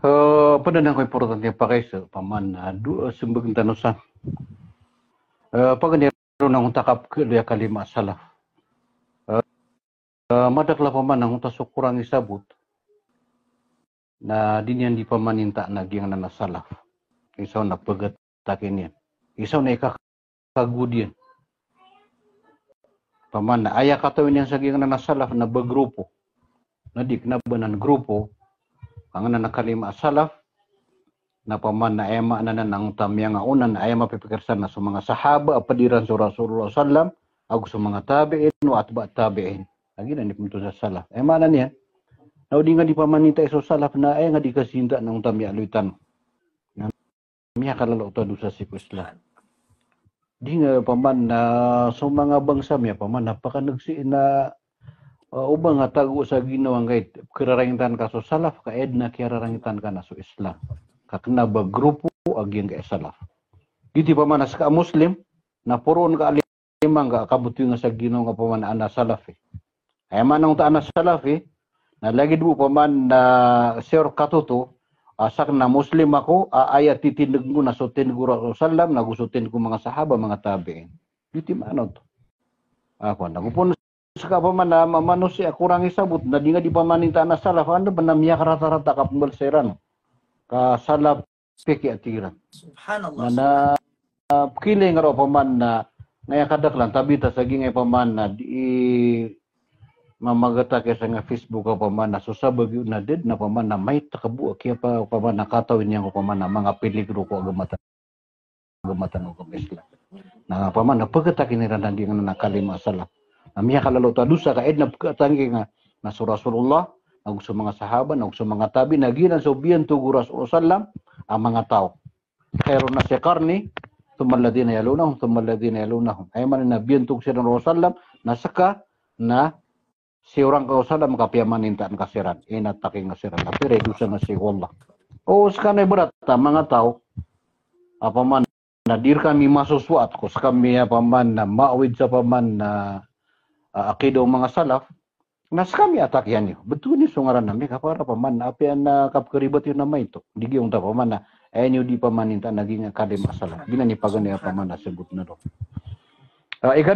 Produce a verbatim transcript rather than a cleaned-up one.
Eh, pd anan ko importante a pakaiza, opama na, eh, do, eh, smbag tano san. Eh, paganay ron angkoto a kapkhaaloy a kalima a salaf. Eh, eh, madakl opama na angkoto a so korang i sabot na di niyan di pamaninta na giyangkanan a salaf. Isa on na pagatakin iyan. Isa on na ikakagod iyan. Opama na aya katawi niyan sa giyangkanan a salaf na ba grupo. Na di kna ba nan grupo, angkanan a kalima a salaf, na opama na aya maana nan angkoto a miyangaoona na aya mapipikir san na so manga sahaba a pd iran so Rasulullah sallam, ago so manga tabi'in, wa atba' tabi'in. Lagid anan i pmbtowan sa salaf. Aya maana niyan, na o di nga di pamaninta i so salaf na aya nga di kasinta na angkoto a miyaaloy tano. Na miyakalalaw oto a dosa sii ko Islam. Di nga opama na so manga bangsa mi opama na pakaneg sii na, eh, o ba nga tago sa ginawa nga aya, kararangitan ka so salaf ka aya dn a kiyararangitan ka na so Islam. Ka kna ba grupo a giyangkai a salaf. Giyoto i opama na ska a Muslim, na poroon ka a lima nga a kabtowi nga sa ginawa nga opama na anan a salaf i. Aya maana angkoto a anan a salaf i, na lagid bo opama na sii rka oto, a sakn na Muslim ako, a aya titindgn ko na so tindg o Rasul sallam, nago so tindg o manga sahaba, manga tabi'in. Giyoto i maana oto. Ako, nago pn ska opama na ma-, manosiya a korang i sabot, na di nga di pamaninta anan a salaf, anda ba na miyakaratarata a kapmbaloy siran. Ka salaf piki a tig iran. Subhanallah. Na, na, ah, pkhailay nga roo opama na, nga aya kadaklan, tabita sa giyangkai opama na, di, mamagatak iyan sa giyangkai Facebook opama na, so sabagi on na da dn a opama na, maito ka bo a kiyapa, opama na, katawi niyan ko opama na, manga peligro ko agama ta-, agama tano a agama Islam. Na opama na, pagatakin iran a giyangkanan a kalima a salaf. Na miyakalalaw oto a dosa ka aya dn a pagatakin nga, na so Rasulullah, nago so manga sahaba, nago so manga tabi'in, na giyanan so biyantog o Rasul sallam a manga taw. Khairun nasi qarni, thumma alladhina yalunahum, thumma alladhina yalunahum. Aya maana na biyantog siran o Rasul sallam, na ska, na sii o rangka o Rasul sallam ka piyamanintaan ka siran, inatakin ka siran. Na pira i dosa nga sii ko Allah. O, skano ibarat a manga taw, opama na di rkami masosoat ko skami opama na maawid sa opama na, ah, akida o manga salaf, na skami atakian iyo. Bthowan iyo so ngaran ami, ka para opama na apiya na kapkharibat iyo na maito. Di giyangkoto opama na, aya niyo di pamaninta na giyangkai a kalima a salaf. Giyanan i paganay opama na sabot na roo. Ah, ikadowa,